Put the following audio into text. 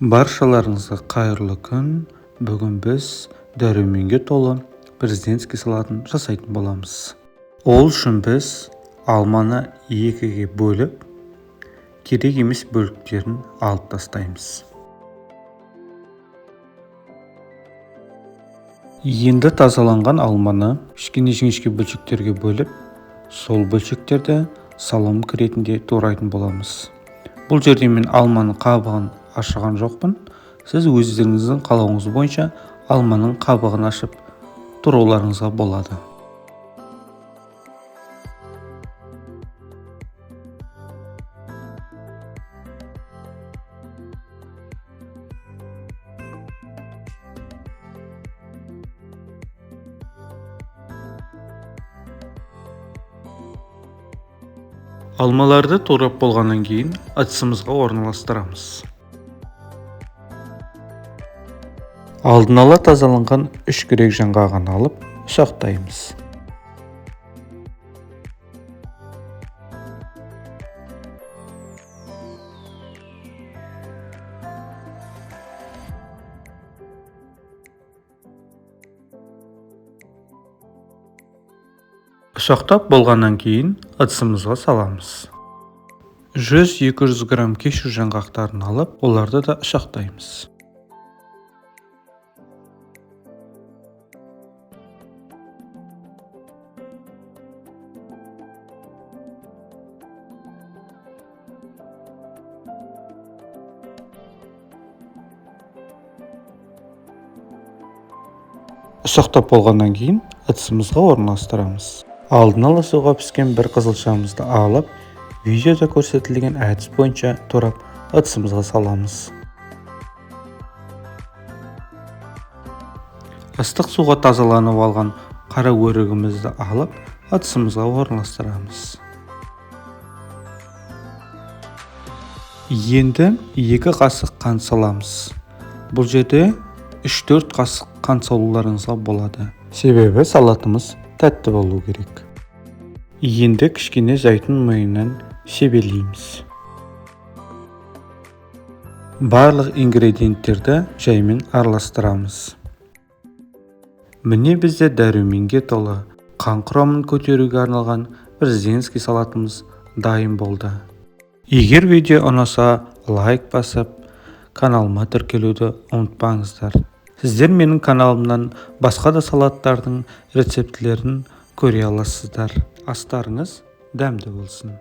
Баршаларыңызға қайырлы күн. Бүгін біз дәруменге толы президентский салатын жасайтын боламыз. Ол үшін біз алманы екіге бөліп, керек емес бөліктерін алып тастаймыз. Енді тазаланған алманы кішкене жіңішке бөлшектерге бөліп, сол бөлшектерді соломка ретінде турайтын боламыз. Бұл жерде мен алманың қабығын ашыған жоқпын. Сіз өздеріңіздің қалауыңыз бойынша алманың қабығын ашып турауларыңызға болады. Алмаларды турап болғаннан кейін ыдысымызға орналастырамыз. Алдын ала тазаланған 3 грек жаңғағын алып ұсақтаймыз. Ұсақтап болғаннан кейін ыдысымызға саламыз. 100-200 грамм кешью жаңғақтарын алып, оларды да ұсақтаймыз. Ұсақтап болғаннан кейін ыдысымызға орналастырамыз. Алдын ала суға піскен бір қызылшамызды алып, видеода көрсетілген әдіс бойынша турап ыдысымызға саламыз. Ыстық суға тазаланып алған қара өрігімізді алып, ыдысымызға орналастырамыз. Енді 2 қасық қант саламыз. Бұл жерде 3-4 қасық қант салуларыңызға болады. Себебі салатымыз тәтті болу керек. Енді кішкене зәйтүн майынан себелейміз. Барлық ингредиенттерді жаймен араластырамыз. Міне бізде дәруменге толы қан құрамын көтеруге арналған президентский салатымыз дайын болды. Егер видео ұнаса, лайк басып, каналыма тіркелуді ұмытпаңыздар. Сіздер менің каналымнан басқа да салаттардың рецептілерін көре аласыздар. Астарыңыз дәмді болсын.